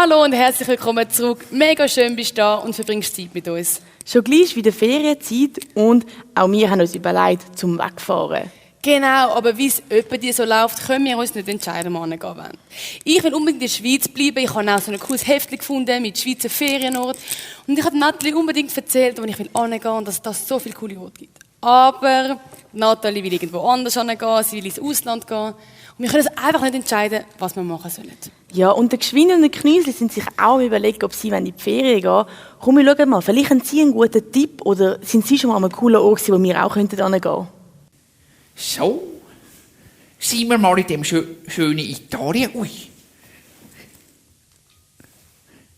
Hallo und herzlich willkommen zurück. Mega schön bist du da und verbringst Zeit mit uns. Schon gleich wieder Ferienzeit und auch wir haben uns überlegt, zum Wegfahren. Genau, aber wie es etwa dir so läuft, können wir uns nicht entscheiden, wo wir gehen wollen. Ich will unbedingt in der Schweiz bleiben. Ich habe auch so ein cooles Heftchen gefunden mit Schweizer Ferienort. Und ich habe Nathalie unbedingt erzählt, wo ich hingehen will und dass es so viele coole Orte gibt. Aber Nathalie will irgendwo anders hingehen, sie will ins Ausland gehen. Und wir können uns einfach nicht entscheiden, was wir machen sollen. Ja, und der Geschwinde und der Knüsli sind sich auch überlegt, ob sie in die Ferien gehen. Komm, wir schauen mal, vielleicht haben sie einen guten Tipp oder sind sie schon mal an einem coolen Ort, wo wir auch hingehen könnten? So, sind wir mal in dem schönen Italien. Ui.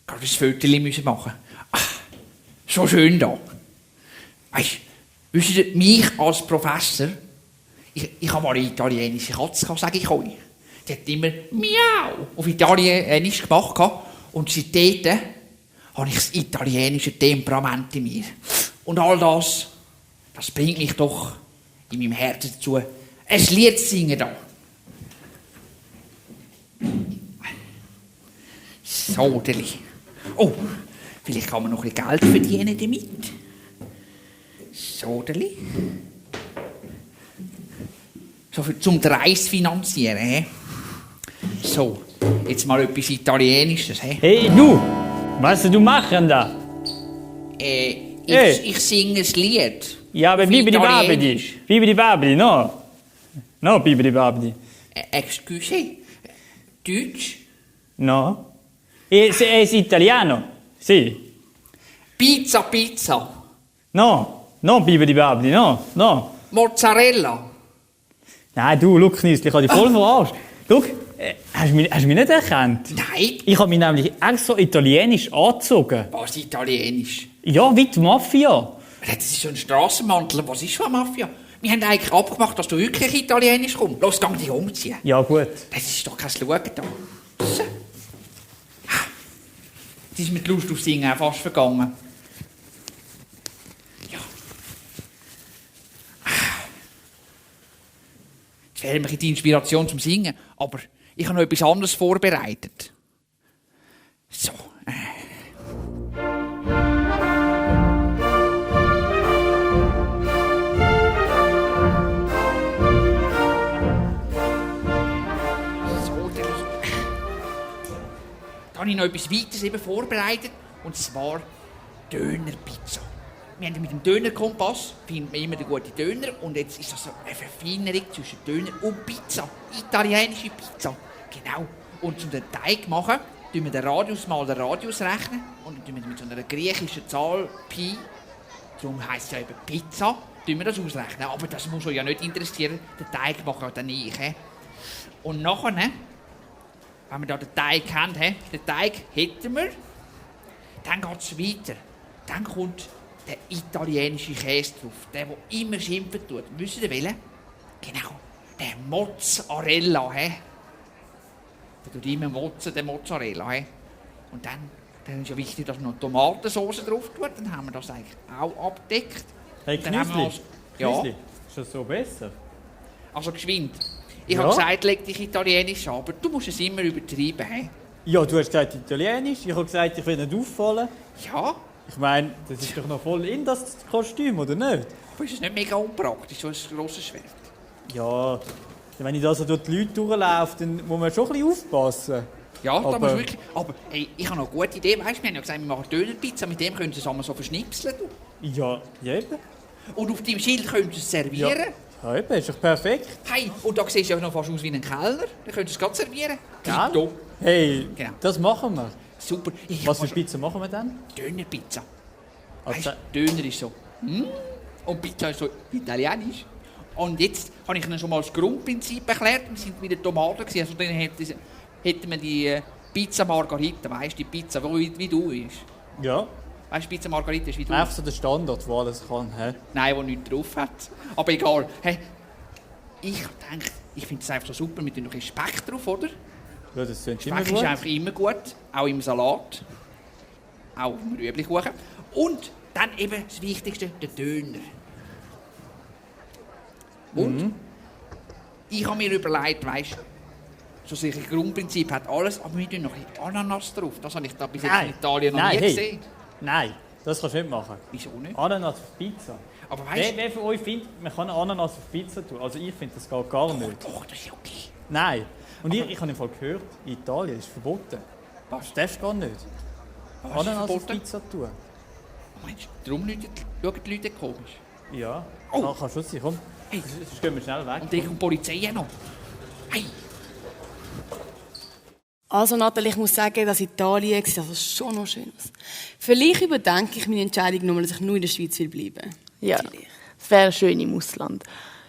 Gerade ein Foto müssen machen. Ach, so schön da. Weißt du, wisst ihr, mich als Professor, ich habe mal eine italienische Katze, sage ich euch. Die hat immer Miau auf Italienisch gemacht. Und seitdem habe ich das italienische Temperament in mir. Und all das bringt mich doch in meinem Herzen dazu, ein Lied zu singen da. So, oh, vielleicht kann man noch ein bisschen Geld verdienen damit. So, so zum Reis finanzieren, he? So, jetzt mal etwas Italienisches, he? Hey, du! Was du machen da? Ich singe ein Lied. Ja, aber Bibidi Babidi. Bibidi Babidi, no? No, Bibidi Babidi. Excuse? Deutsch? No? Es italiano? Sì. Pizza. No, no Bibidi Babidi, no. Mozzarella. Nein, du, schau, Knüsli, ich habe dich voll verarscht. Schau, hast du mich nicht erkannt? Nein. Ich habe mich nämlich extra italienisch angezogen. Was italienisch? Ja, wie die Mafia. Das ist so ein Strassenmantel. Was ist schon eine Mafia? Wir haben eigentlich abgemacht, dass du wirklich italienisch kommst. Los, geh dich umziehen. Ja, gut. Das ist doch kein Schauen da. So. Jetzt ist mir die Lust auf Singen auch fast vergangen. Ja. Jetzt fehlt mir die Inspiration zum Singen, aber ich habe noch etwas anderes vorbereitet. So. Da habe ich noch etwas Weiteres eben vorbereitet, und zwar Dönerpizza. Wir haben mit dem Dönerkompass findet man immer den guten Döner, und jetzt ist das so eine Verfeinerung zwischen Döner und Pizza. Italienische Pizza. Genau. Und um den Teig zu machen, rechnen wir den Radius mal den Radius rechnen, und dann wir mit so einer griechischen Zahl Pi, darum heisst es ja eben Pizza, wir das ausrechnen. Aber das muss euch ja nicht interessieren, den Teig machen ja dann ich. Und nachher, wenn wir da den Teig haben, den Teig hätten wir, dann geht es weiter. Dann kommt der italienische Käse drauf, der immer schimpfen tut. Wisst ihr welchen? Genau, der Mozzarella. Der tut immer motzen, der Mozzarella. Und dann ist ja wichtig, dass man noch Tomatensauce drauf tut. Dann haben wir das eigentlich auch abgedeckt. Hey, Knüsli, ja. Ist das so besser? Also geschwind. Ich habe gesagt, leg dich italienisch an, aber du musst es immer übertreiben. Ja, du hast gesagt Italienisch, ich habe gesagt, ich will nicht auffallen. Ja. Ich meine, das ist doch noch voll in das Kostüm, oder nicht? Aber ist es nicht mega unpraktisch, so ein grosses Schwert? Ja, wenn ich da so durch die Leute durchlaufe, dann muss man schon ein bisschen aufpassen. Ja, da musst du wirklich. Aber hey, ich habe noch eine gute Idee. Weißt, wir haben ja gesagt, wir machen Dönerpizza, mit dem können sie es einmal so verschnipseln. Ja, eben. Und auf deinem Schild können sie es servieren. Ja, eben, ist doch perfekt. Hey, und da siehst du ja noch fast aus wie ein Kellner. Dann könnt ihr es gerade servieren. Genau. Hey, genau. Das machen wir. Super. Was für Pizza machen wir dann? Dönerpizza. Also, weißt, Döner ist so. Und Pizza ist so italienisch. Und jetzt habe ich Ihnen schon mal das Grundprinzip erklärt. Wir sind mit den Tomaten gewesen. Also dann hätten wir die Pizza Margarita, weißt du, die Pizza, wie du ist. Ja. Weißt du, Pizza Margarita ist wie du. Einfach so der Standard, der alles kann. He? Nein, der nichts drauf hat. Aber egal. Hey, ich denke, ich finde es einfach so super mit dem Speck drauf, oder? Ja, das klingt Speck immer gut. ist einfach immer gut, auch im Salat, auch im Rüeblikuchen. Und dann eben das Wichtigste, der Döner. Und ich habe mir überlegt, weißt, so sicher Grundprinzip hat alles, aber wir tun noch ein bisschen Ananas drauf. Das habe ich da bis jetzt Nein. in Italien noch Nein, nie hey. gesehen. Nein, das kannst du nicht machen. Wieso nicht? Ananas auf Pizza. Aber weißt Wer von euch findet, man kann Ananas auf Pizza tun? Also ich finde, das geht gar nicht. Doch, das ist okay. Nein. Und ich habe im Fall gehört, in Italien ist es verboten. Das darfst du gar nicht. Was ist Ananas auf verboten? Pizza tun. Meinst du, darum schauen die Leute komisch? Ja, Oh. kann schon sein. Komm, Hey. sonst gehen wir schnell weg. Und dann kommt die Polizei auch noch. Hey. Also Nathalie, ich muss sagen, dass Italien sieht also schon noch schön aus. Vielleicht überdenke ich meine Entscheidung nur, dass ich nur in der Schweiz will bleiben. Ja, es wäre schön im Ausland.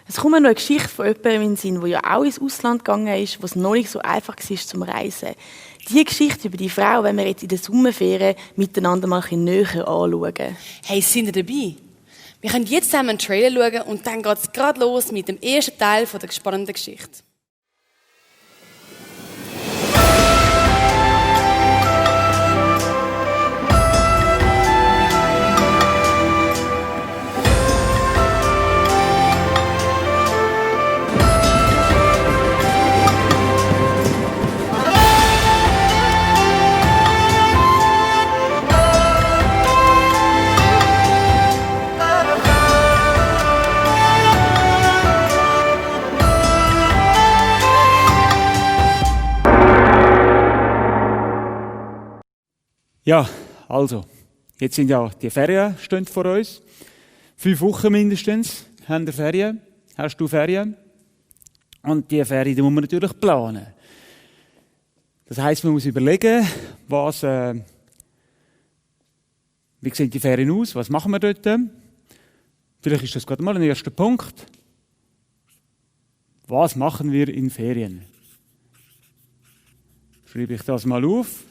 Es kommt mir noch eine Geschichte von jemandem in den Sinn, der ja auch ins Ausland gegangen ist, wo es noch nicht so einfach war zum Reisen. Diese Geschichte über die Frau, wenn wir jetzt in der Sommerferien miteinander mal ein bisschen näher anschauen. Hey, sind ihr dabei? Wir können jetzt zusammen einen Trailer schauen und dann geht es gerade los mit dem ersten Teil der spannenden Geschichte. Ja, also, jetzt sind ja die Ferien stehen vor uns. 5 Wochen mindestens haben wir Ferien. Hast du Ferien? Und die Ferien, die muss man natürlich planen. Das heisst, man muss überlegen, wie sehen die Ferien aus, was machen wir dort? Vielleicht ist das gerade mal ein erster Punkt. Was machen wir in Ferien? Schreibe ich das mal auf.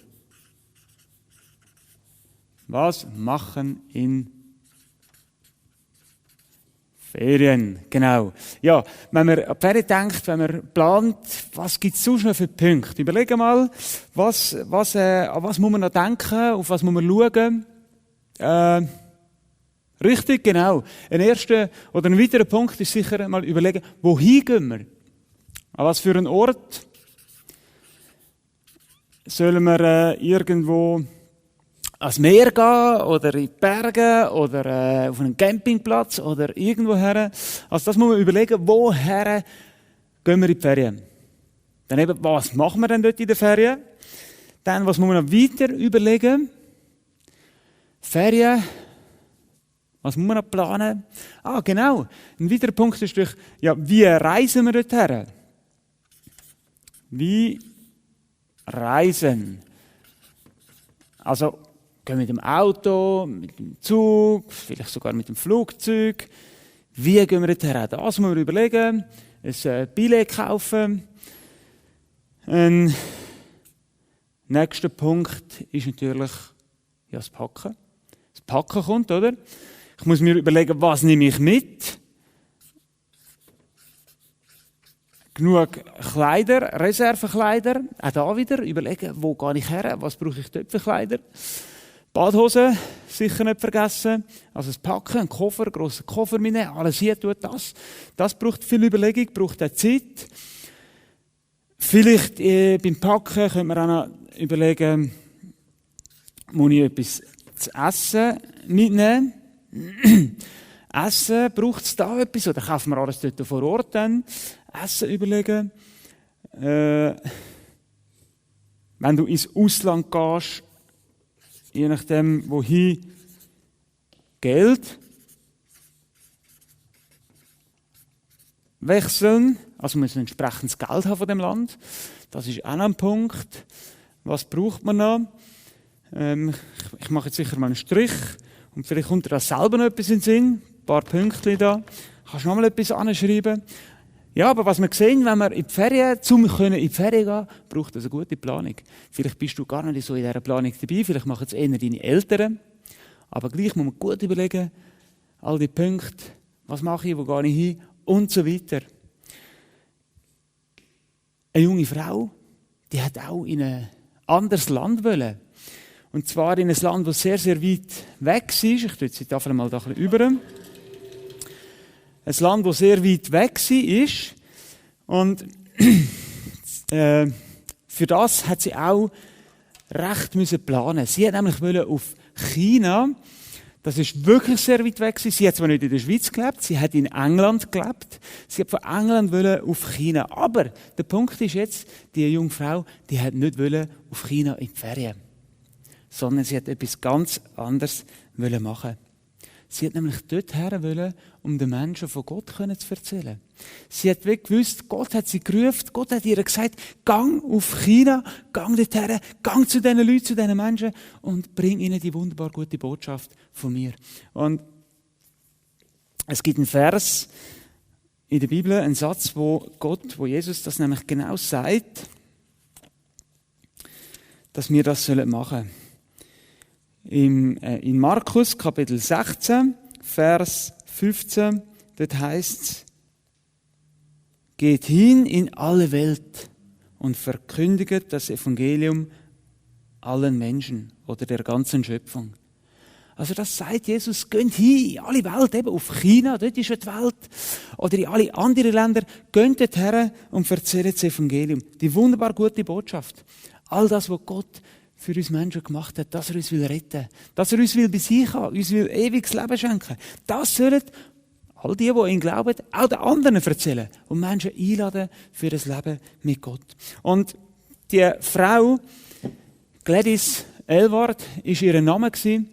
Was machen in Ferien? Genau. Ja, wenn man an die Ferien denkt, wenn man plant, was gibt es sonst noch für Punkte? Überlege mal, an was muss man noch denken, auf was muss man schauen? Richtig, genau. Ein erster oder ein weiterer Punkt ist sicher mal überlegen, wohin gehen wir? An was für einen Ort? Sollen wir irgendwo ans Meer gehen oder in die Berge oder auf einen Campingplatz oder irgendwo her? Also das muss man überlegen, woher gehen wir in die Ferien? Dann eben, was machen wir denn dort in der Ferien? Dann, was muss man noch weiter überlegen? Ferien, was muss man noch planen? Ah, genau. Ein weiterer Punkt ist natürlich, ja, wie reisen wir dort her? Wie reisen? Also, gehen wir mit dem Auto, mit dem Zug, vielleicht sogar mit dem Flugzeug. Wie gehen wir dort her? Das müssen wir überlegen. Ein Billett kaufen. Ein nächster Punkt ist natürlich ja, das Packen. Das Packen kommt, oder? Ich muss mir überlegen, was nehme ich mit? Genug Kleider, Reservekleider. Auch da wieder überlegen, wo gehe ich her? Was brauche ich dort für Kleider? Badhosen sicher nicht vergessen. Also das Packen, einen Koffer, einen grossen Koffer mitnehmen, alles hier tut das. Das braucht viel Überlegung, braucht auch Zeit. Vielleicht beim Packen können wir auch noch überlegen, muss ich etwas zu essen mitnehmen? Essen, braucht es da etwas? Oder kaufen wir alles dort vor Ort dann? Essen überlegen. Wenn du ins Ausland gehst, je nachdem, wohin, Geld wechseln. Also man muss ein entsprechendes Geld haben von dem Land. Das ist auch noch ein Punkt. Was braucht man noch? Ich mache jetzt sicher mal einen Strich. Und vielleicht kommt dir das selber noch etwas in den Sinn. Ein paar Pünktchen da. Kannst du noch mal etwas anschreiben? Ja, aber was wir sehen, wenn wir in die Ferien, in die Ferien gehen, braucht das eine gute Planung. Vielleicht bist du gar nicht so in dieser Planung dabei, vielleicht machen es eher deine Eltern. Aber gleich muss man gut überlegen, all die Punkte, was mache ich, wo gehe ich hin und so weiter. Eine junge Frau, die hat auch in ein anderes Land wollen. Und zwar in ein Land, das sehr, sehr weit weg ist. Ich tue jetzt die Tafel mal da ein bisschen über. Ein Land, das sehr weit weg ist. Und für das hat sie auch recht müssen planen. Sie hat nämlich auf China. Das ist wirklich sehr weit weg gewesen. Sie hat zwar nicht in der Schweiz gelebt, sie hat in England gelebt. Sie hat von England auf China. Aber der Punkt ist jetzt, die junge Frau, die hat nicht auf China in die Ferien, sondern sie hat etwas ganz anderes machen. Sie hat nämlich dorthin wollen, um den Menschen von Gott zu erzählen. Sie hat wirklich gewusst, Gott hat sie gerufen, Gott hat ihr gesagt, gang auf China, gang dorthin, gang zu diesen Leuten, zu diesen Menschen und bring ihnen die wunderbar gute Botschaft von mir. Und es gibt einen Vers in der Bibel, einen Satz, wo Jesus das nämlich genau sagt, dass wir das machen sollen. In Markus Kapitel 16, Vers 15, dort heißt es, geht hin in alle Welt und verkündigt das Evangelium allen Menschen oder der ganzen Schöpfung. Also das sagt Jesus, geht hin in alle Welt, eben auf China, dort ist die Welt, oder in alle anderen Länder, geht dort her und erzählt das Evangelium. Die wunderbar gute Botschaft. All das, was Gott für uns Menschen gemacht hat, dass er uns retten will, dass er uns bei sich haben, uns ewiges Leben schenken. Das sollen all die ihn glauben, auch den anderen erzählen und Menschen einladen für das Leben mit Gott. Und die Frau, Gladys Aylward, ist ihr Name gewesen,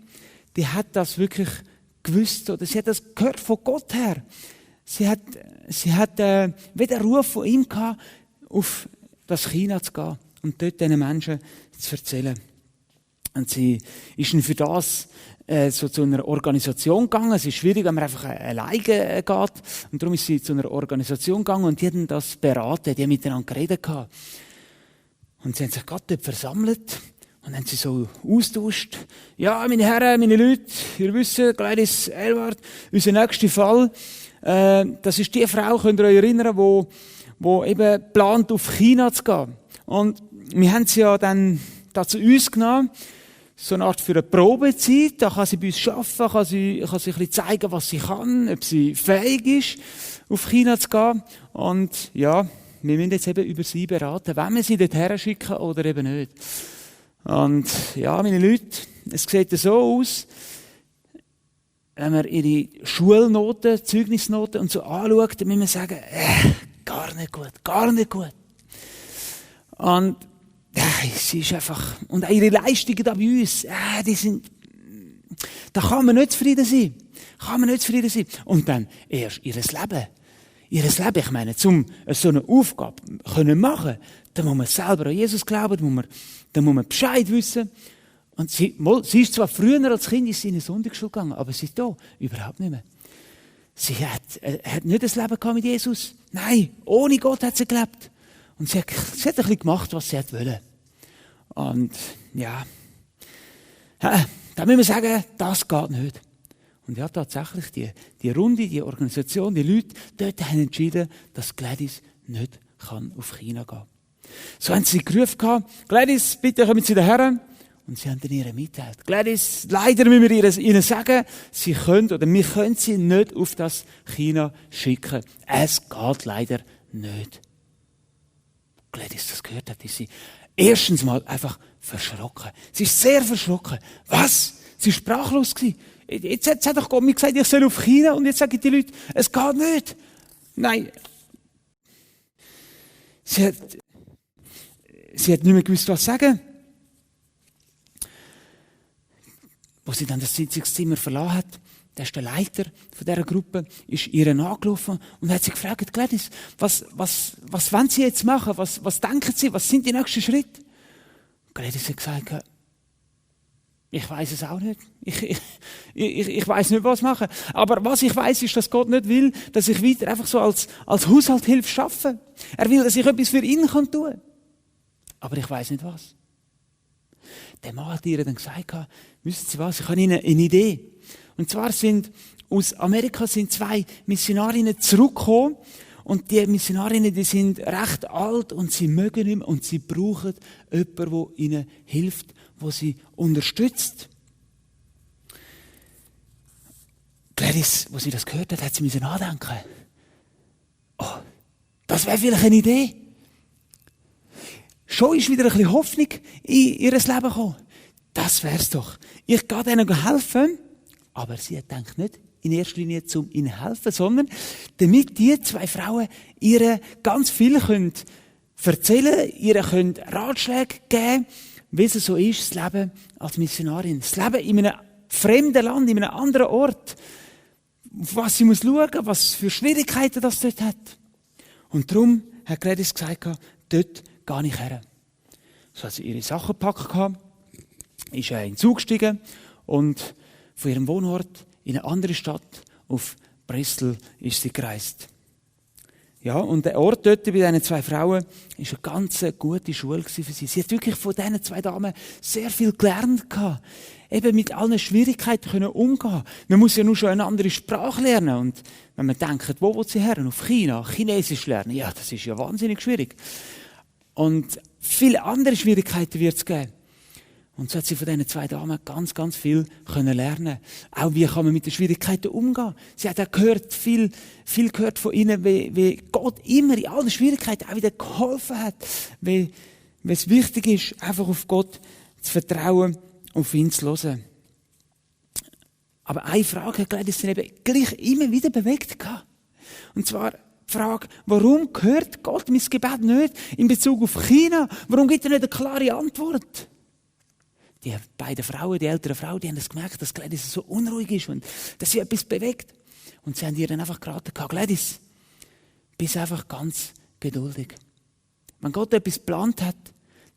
die hat das wirklich gewusst, oder sie hat das gehört von Gott her. Sie hat wieder einen Ruf von ihm gehabt, auf das China zu gehen und dort diesen Menschen zu erzählen. Und sie ist dann für das so zu einer Organisation gegangen. Es ist schwierig, wenn man einfach alleine geht. Und darum ist sie zu einer Organisation gegangen und die haben das beraten, die haben miteinander geredet gehabt. Und sie haben sich gerade dort versammelt und haben sie so austauscht. Ja, meine Herren, meine Leute, ihr wisst, Gladys Aylward, unser nächster Fall, das ist die Frau, könnt ihr euch erinnern, wo eben plant, auf China zu gehen. Und wir haben sie ja dann da zu uns genommen, so eine Art für eine Probezeit. Da kann sie bei uns arbeiten, kann sie ein bisschen zeigen, was sie kann, ob sie fähig ist, auf China zu gehen. Und ja, wir müssen jetzt eben über sie beraten, wenn wir sie dorthin schicken oder eben nicht. Und ja, meine Leute, es sieht so aus, wenn man ihre Schulnoten, Zeugnisnoten und so anschaut, dann müssen wir sagen, gar nicht gut, gar nicht gut. Und sie ist einfach, und auch ihre Leistungen da bei uns, die sind, da kann man nicht zufrieden sein. Kann man nicht zufrieden sein. Und dann erst ihr Leben, ich meine, um so eine Aufgabe können machen, dann muss man selber an Jesus glauben, dann muss man Bescheid wissen. Und sie ist zwar früher als Kind in eine Sonntagsschule gegangen, aber sie ist da überhaupt nicht mehr. Sie hat nicht das Leben gehabt mit Jesus. Nein, ohne Gott hat sie gelebt. Und sie hat ein bisschen gemacht, was sie wollte. Und ja, da müssen wir sagen, das geht nicht. Und ja, tatsächlich, die Runde, die Organisation, die Leute, dort haben entschieden, dass Gladys nicht auf China gehen kann. So haben sie gerufen gehabt, Gladys, bitte kommen Sie daher. Und sie haben dann ihr mitgeteilt. Gladys, leider müssen wir ihnen sagen, wir können sie nicht auf das China schicken. Es geht leider nicht. Gladys das gehört hat, ist sie erstens mal einfach verschrocken. Sie ist sehr verschrocken. Was? Sie war sprachlos gewesen. Jetzt hat doch Gott mir gesagt, ich soll auf China und jetzt sagen die Leute, es geht nicht. Nein. Sie hat nicht mehr gewusst, was sagen. Als sie dann das Sitzungszimmer verlassen hat, der ist der Leiter von dieser Gruppe, ist ihr angelaufen und hat sie gefragt, Gladys, was wollen Sie jetzt machen? Was denken Sie? Was sind die nächsten Schritte? Gladys hat gesagt, ich weiß es auch nicht. Ich weiß nicht, was machen. Aber was ich weiß, ist, dass Gott nicht will, dass ich weiter einfach so als Haushaltshilfe arbeite. Er will, dass ich etwas für ihn tun kann. Aber ich weiß nicht was. Der Mann hat ihr dann gesagt, wissen Sie was, ich habe Ihnen eine Idee. Und zwar aus Amerika sind 2 Missionarinnen zurückgekommen. Und die Missionarinnen, die sind recht alt und sie mögen nicht mehr und sie brauchen jemanden, der ihnen hilft, der sie unterstützt. Gladys, als sie das gehört hat, hat sie nachdenken. Oh, das wäre vielleicht eine Idee. schon ist wieder ein bisschen Hoffnung in ihr Leben gekommen. Das wär's doch. Ich gehe denen helfen, aber sie denkt nicht in erster Linie zum ihnen helfen, sondern damit die zwei Frauen ihr ganz viel können erzählen, ihr können Ratschläge geben, wie es so ist, das Leben als Missionarin. Das Leben in einem fremden Land, in einem anderen Ort. Auf was sie muss schauen, was für Schwierigkeiten das dort hat. Und darum hat Gladys gesagt, dort gehe ich her. So hat sie ihre Sachen gepackt, ist in den Zug gestiegen und von ihrem Wohnort in eine andere Stadt, auf Bristol, ist sie gereist. Ja, und der Ort dort bei diesen zwei Frauen war eine ganz gute Schule für sie. Sie hat wirklich von diesen zwei Damen sehr viel gelernt. Eben mit allen Schwierigkeiten können umgehen. Man muss ja nur schon eine andere Sprache lernen. Und wenn man denkt, wo will sie her? Auf China, Chinesisch lernen. Ja, das ist ja wahnsinnig schwierig. Und viele andere Schwierigkeiten wird es geben. Und so hat sie von diesen zwei Damen ganz, ganz viel können lernen. Auch wie kann man mit den Schwierigkeiten umgehen. Sie hat auch gehört, viel gehört von ihnen, wie Gott immer in allen Schwierigkeiten auch wieder geholfen hat. Wie es wichtig ist, einfach auf Gott zu vertrauen, auf ihn zu hören. Aber eine Frage hat Gladys dann eben gleich immer wieder bewegt gehabt. Und zwar die Frage, warum hört Gott mein Gebet nicht in Bezug auf China? Warum gibt er nicht eine klare Antwort? Die beiden Frauen, die älteren Frauen, die haben das gemerkt, dass Gladys so unruhig ist und dass sie etwas bewegt. Und sie haben ihr dann einfach geraten, Gladys, bist einfach ganz geduldig. Wenn Gott etwas geplant hat,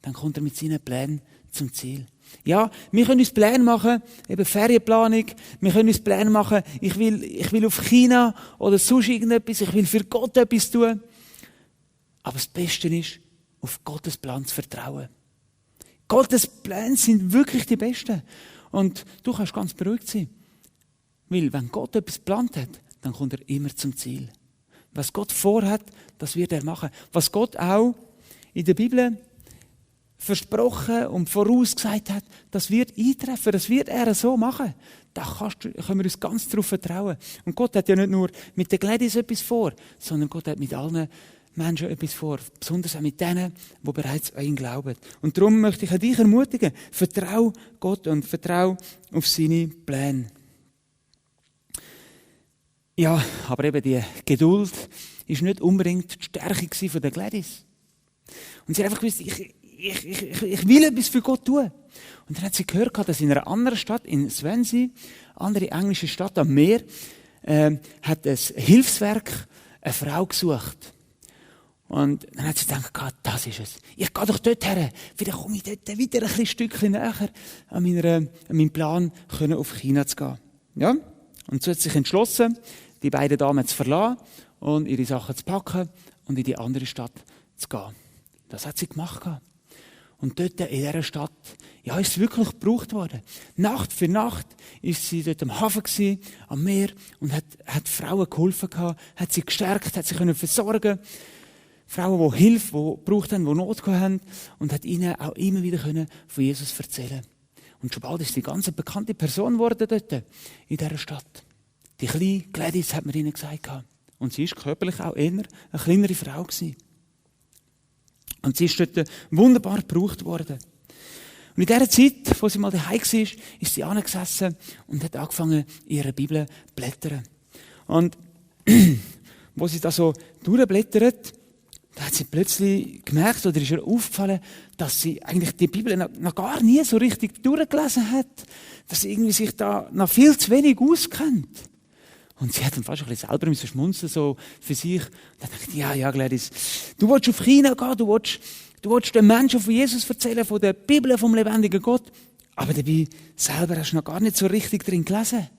dann kommt er mit seinen Plänen zum Ziel. Ja, wir können uns Pläne machen, eben Ferienplanung, wir können uns Pläne machen, ich will auf China oder sonst irgendetwas, ich will für Gott etwas tun. Aber das Beste ist, auf Gottes Plan zu vertrauen. Gottes Pläne sind wirklich die besten. Und du kannst ganz beruhigt sein. Weil, wenn Gott etwas geplant hat, dann kommt er immer zum Ziel. Was Gott vorhat, das wird er machen. Was Gott auch in der Bibel versprochen und vorausgesagt hat, das wird eintreffen, das wird er so machen. Da können wir uns ganz darauf vertrauen. Und Gott hat ja nicht nur mit der Gladys etwas vor, sondern Gott hat mit allen Menschen etwas vor, besonders auch mit denen, die bereits an ihn glauben. Und darum möchte ich dich ermutigen, vertrau Gott und vertrau auf seine Pläne. Ja, aber eben die Geduld ist nicht unbedingt die Stärke von der Gladys. Und sie hat einfach gewusst, ich will etwas für Gott tun. Und dann hat sie gehört, dass in einer anderen Stadt, in Swansea, eine andere englische Stadt am Meer, hat ein Hilfswerk eine Frau gesucht. Und dann hat sie gedacht, das ist es. Ich gehe doch dort her. Vielleicht komme ich dort wieder ein Stückchen näher an meinem Plan, auf China zu gehen. Ja? Und so hat sie sich entschlossen, die beiden Damen zu verlassen und ihre Sachen zu packen und in die andere Stadt zu gehen. Das hat sie gemacht. Und dort in dieser Stadt, ja, ist es wirklich gebraucht worden. Nacht für Nacht ist sie dort am Hafen gewesen, am Meer, und hat Frauen geholfen gehabt, hat sie gestärkt, hat sie können versorgen. Frauen, die Hilfe, die gebraucht haben, die Not haben, und hat ihnen auch immer wieder von Jesus erzählen. Und schon bald ist sie eine ganz bekannte Person geworden dort, in dieser Stadt. Die kleine Gladys, hat man ihnen gesagt. Und sie ist körperlich auch eher eine kleinere Frau gewesen. Und sie ist dort wunderbar gebraucht worden. Und in dieser Zeit, wo sie mal daheim war, ist sie angesessen und hat angefangen, ihre Bibel zu blättern. Und wo sie da so durchblättert, da hat sie plötzlich gemerkt, oder ist ihr aufgefallen, dass sie eigentlich die Bibel noch gar nie so richtig durchgelesen hat. Dass sie irgendwie sich da noch viel zu wenig auskennt. Und sie hat dann fast ein bisschen selber schmunzeln, so für sich. Und dann dachte ich, ja, Gladys, du willst auf China gehen, du willst den Menschen von Jesus erzählen, von der Bibel, vom lebendigen Gott. Aber dabei selber hast du noch gar nicht so richtig drin gelesen.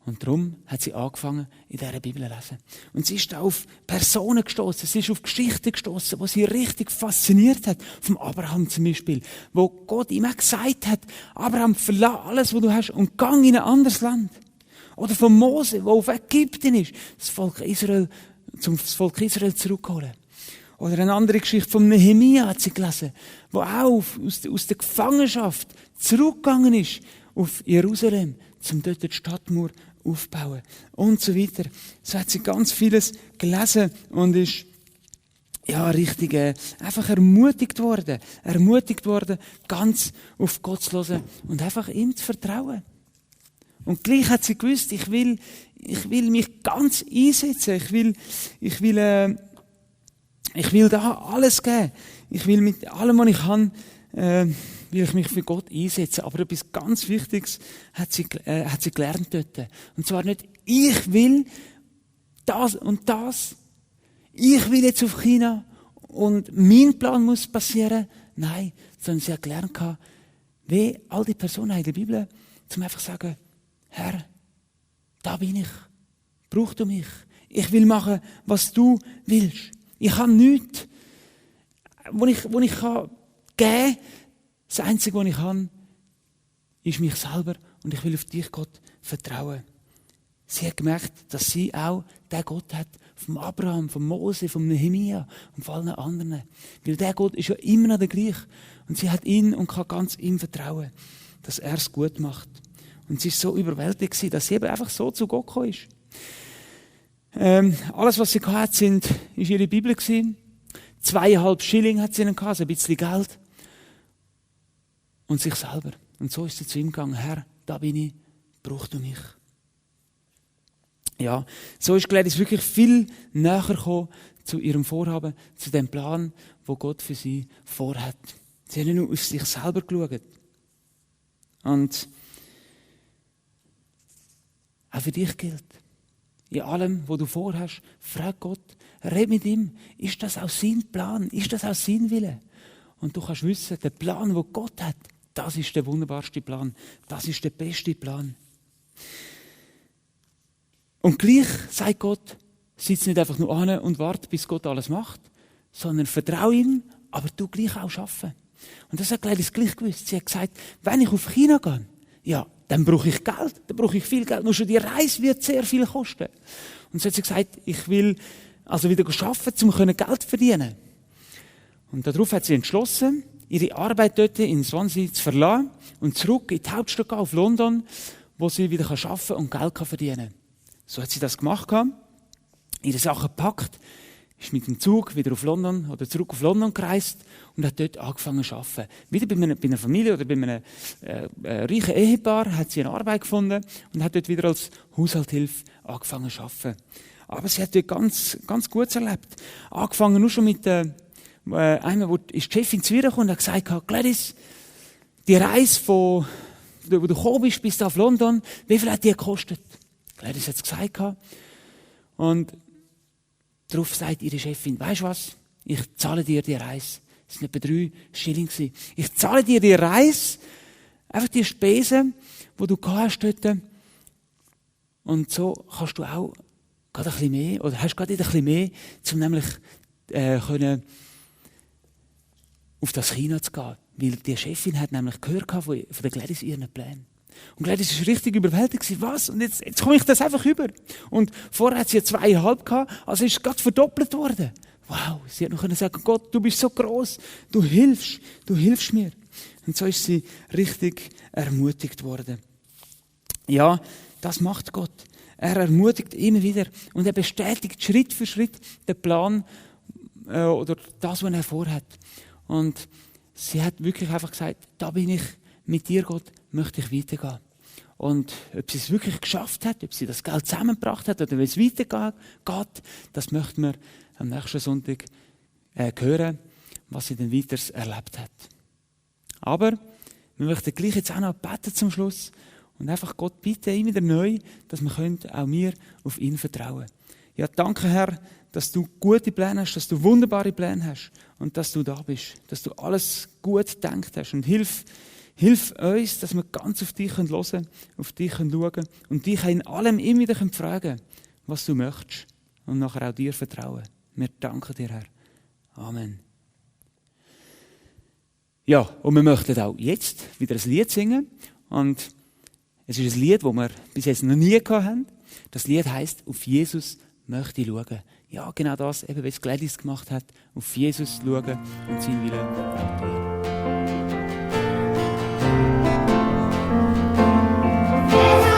Und darum hat sie angefangen, in dieser Bibel zu lesen. Und sie ist auf Personen gestoßen, sie ist auf Geschichten gestoßen, die sie richtig fasziniert hat. Vom Abraham zum Beispiel, wo Gott ihm auch gesagt hat, Abraham, verlass alles, was du hast, und gang in ein anderes Land. Oder von Mose, der auf Ägypten ist, das Volk Israel zurückholen. Oder eine andere Geschichte von Nehemia hat sie gelesen, der auch aus der Gefangenschaft zurückgegangen ist auf Jerusalem, um dort die Stadtmauer aufbauen. Und so weiter. So hat sie ganz vieles gelesen und ist richtig einfach ermutigt worden, ganz auf Gott zu hören und einfach ihm zu vertrauen. Und gleich hat sie gewusst, ich will mich ganz einsetzen, ich will da alles geben. Ich will mit allem, was ich kann, will ich mich für Gott einsetzen. Aber etwas ganz Wichtiges hat sie gelernt dort. Und zwar nicht, ich will das und das. Ich will jetzt auf China und mein Plan muss passieren. Nein, sondern sie hat gelernt, wie all die Personen in der Bibel, zum einfach sagen, Herr, da bin ich. Brauch du mich. Ich will machen, was du willst. Ich habe nichts, wo ich geben kann. Das Einzige, was ich kann, ist mich selber. Und ich will auf dich, Gott, vertrauen. Sie hat gemerkt, dass sie auch den Gott hat, vom Abraham, vom Mose, vom Nehemia und von allen anderen. Weil der Gott ist ja immer noch der gleiche. Und sie hat ihn und kann ganz ihm vertrauen, dass er es gut macht. Und sie war so überwältigt, dass sie eben einfach so zu Gott gekommen ist. Alles, was sie hatte, ist ihre Bibel gewesen. 2,5 Schilling hat sie ihnen gehabt, also ein bisschen Geld. Und sich selber. Und so ist sie zu ihm gegangen. Herr, da bin ich, brauch du mich. Ja, so ist Gladys wirklich viel näher gekommen zu ihrem Vorhaben, zu dem Plan, wo Gott für sie vorhat. Sie hat nicht nur auf sich selber geschaut. Und auch für dich gilt, in allem, was du vorhast, frag Gott, red mit ihm, ist das auch sein Plan, ist das auch sein Wille? Und du kannst wissen, der Plan, den Gott hat, das ist der wunderbarste Plan, das ist der beste Plan. Und gleich sagt Gott, sitz nicht einfach nur an und warte, bis Gott alles macht, sondern vertraue ihm, aber du gleich auch arbeiten. Und das hat Gladys gleich gewusst. Sie hat gesagt, wenn ich auf China gehe, ja, dann brauche ich Geld, dann brauche ich viel Geld. Nur schon die Reise wird sehr viel kosten. Und so hat sie gesagt, ich will also wieder arbeiten, um Geld zu verdienen. Und darauf hat sie entschlossen, ihre Arbeit dort in Swansea zu verlassen und zurück in die Hauptstadt auf London, wo sie wieder arbeiten und Geld verdienen kann. So hat sie das gemacht, ihre Sachen gepackt, ist mit dem Zug wieder auf London oder zurück auf London gereist und hat dort angefangen zu arbeiten. Wieder bei einer Familie oder bei einem reichen Ehepaar hat sie eine Arbeit gefunden und hat dort wieder als Haushaltshilfe angefangen zu arbeiten. Aber sie hat dort ganz, ganz Gutes erlebt. Angefangen nur schon mit einem, wo die Chefin zu ihr kam und hat gesagt, Gladys, die Reise, wo du gekommen bist bis auf London, wie viel hat die gekostet? Gladys hat es gesagt. Und darauf sagt ihre Chefin, weisst du was? Ich zahle dir die Reise. Es waren etwa 3 Schilling. Ich zahle dir die Reise, einfach die Spesen, die du hast dort. Und so kannst du auch gerade ein bisschen mehr, oder hast gerade ein bisschen mehr, um nämlich können auf das China zu gehen. Weil die Chefin hat nämlich gehört von der Gladys ihren Plänen. Und Gladys war richtig überwältigt. Was? Und jetzt komme ich das einfach über. Und vorher hat sie 2,5 gehabt, also ist es gerade verdoppelt worden. Wow, sie hat noch sagen, Gott, du bist so gross, du hilfst mir. Und so ist sie richtig ermutigt worden. Ja, das macht Gott. Er ermutigt immer wieder und er bestätigt Schritt für Schritt den Plan oder das, was er vorhat. Und sie hat wirklich einfach gesagt, da bin ich mit dir, Gott, möchte ich weitergehen. Und ob sie es wirklich geschafft hat, ob sie das Geld zusammengebracht hat oder wie es weitergeht, das möchten wir am nächsten Sonntag hören, was sie dann weiter erlebt hat. Aber wir möchten gleich jetzt auch noch beten zum Schluss und einfach Gott bitten, immer wieder neu, dass wir auch wir auf ihn vertrauen. Ja, danke Herr, dass du gute Pläne hast, dass du wunderbare Pläne hast und dass du da bist, dass du alles gut gedacht hast und hilf uns, dass wir ganz auf dich hören können, auf dich schauen können und dich in allem immer wieder fragen können, was du möchtest und nachher auch dir vertrauen. Wir danken dir, Herr. Amen. Ja, und wir möchten auch jetzt wieder ein Lied singen. Und es ist ein Lied, das wir bis jetzt noch nie gehabt haben. Das Lied heisst, auf Jesus möchte ich schauen. Ja, genau das, eben wie es Gladys gemacht hat. Auf Jesus schauen und sein Wille auch tun. Oh,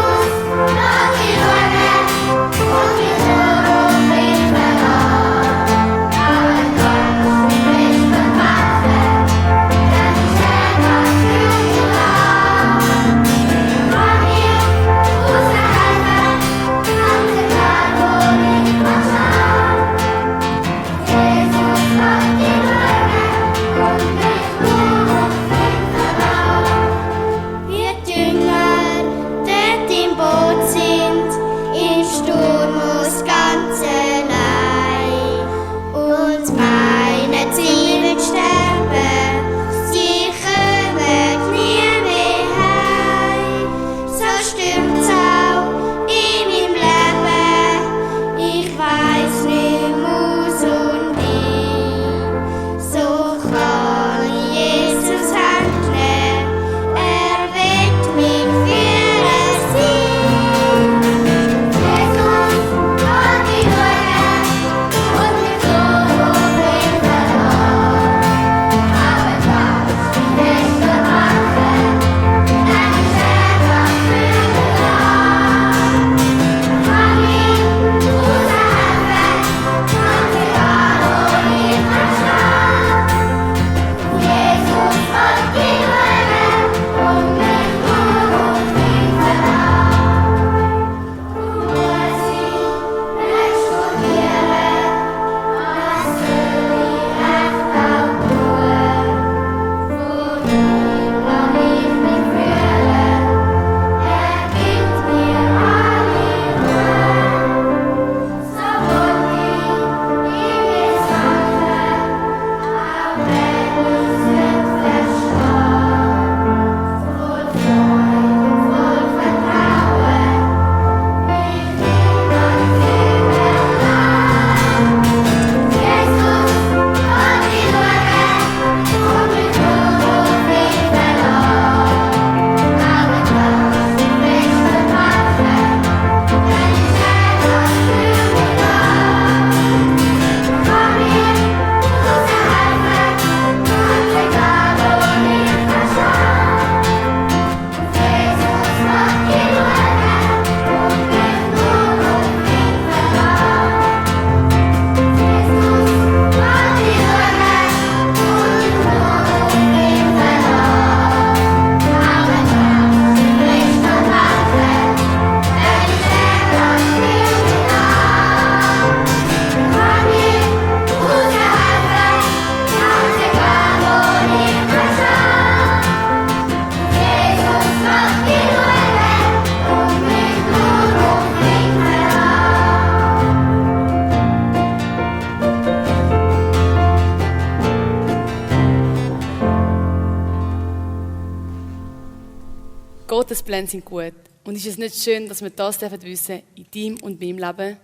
Gottes Pläne sind gut. Und ist es nicht schön, dass wir das wissen in deinem und meinem Leben?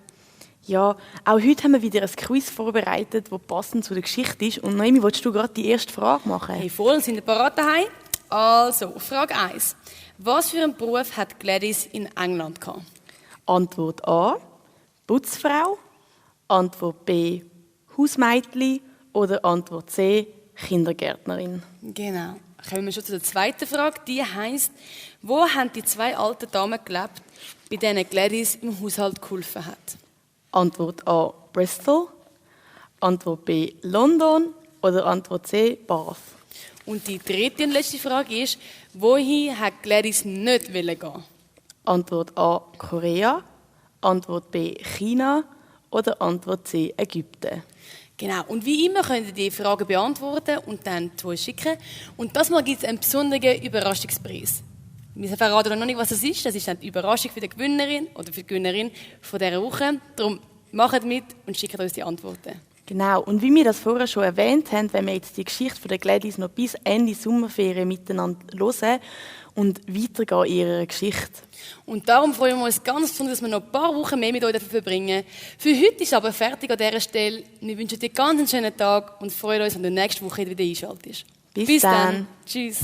Ja, auch heute haben wir wieder ein Quiz vorbereitet, das passend zu der Geschichte ist. Und Noemi, willst du gerade die erste Frage machen? Hey, voll, sind wir bereit daheim? Also, Frage 1. Was für einen Beruf hat Gladys in England gehabt? Antwort A, Putzfrau. Antwort B, Hausmädchen. Oder Antwort C, Kindergärtnerin. Genau. Kommen wir schon zu der zweiten Frage. Die heisst, wo haben die 2 alten Damen gelebt, bei denen Gladys im Haushalt geholfen hat? Antwort A, Bristol. Antwort B, London. Oder Antwort C, Bath. Und die dritte und letzte Frage ist, wohin hat Gladys nicht gehen? Antwort A, Korea. Antwort B, China. Oder Antwort C, Ägypten. Genau. Und wie immer könnt ihr die Fragen beantworten und dann zu uns schicken. Und das Mal gibt es einen besonderen Überraschungspreis. Wir verraten noch nicht, was das ist. Das ist dann die Überraschung für die Gewinnerin oder für die Gewinnerin von dieser Woche. Darum macht mit und schickt uns die Antworten. Genau, und wie wir das vorher schon erwähnt haben, wenn wir jetzt die Geschichte von der Gladys noch bis Ende Sommerferien miteinander hören und weitergehen in ihrer Geschichte. Und darum freuen wir uns ganz besonders, dass wir noch ein paar Wochen mehr mit euch verbringen dürfen. Für heute ist aber fertig an dieser Stelle. Wir wünschen dir ganz einen schönen Tag und freuen uns, wenn du nächste Woche wieder einschaltest. Bis dann. Tschüss.